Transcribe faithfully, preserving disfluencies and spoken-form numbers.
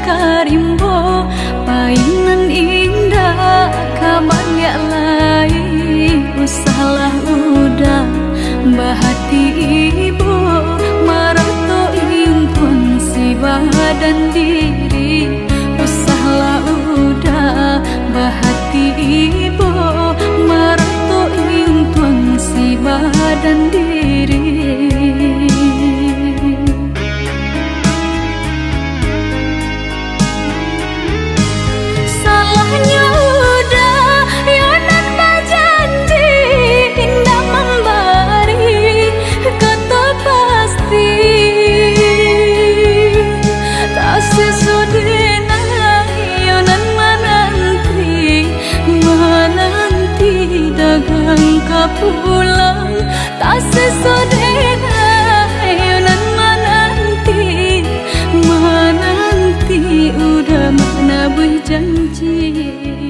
Ka rimbo pai nan indak ka baliak lai. Usahlah Uda bahati ibo, marato untuang si badan diri. Usahlah Uda bahati ibo, marato untuang si badan diri. Salahnyo Uda, yo nan bajanji indak mambari kato pasti. Tak sesuai dengan yo nan mananti, mananti dagang ka pulang. Tak sesuai dengan yo nan mananti, mananti Uda manabuih janji.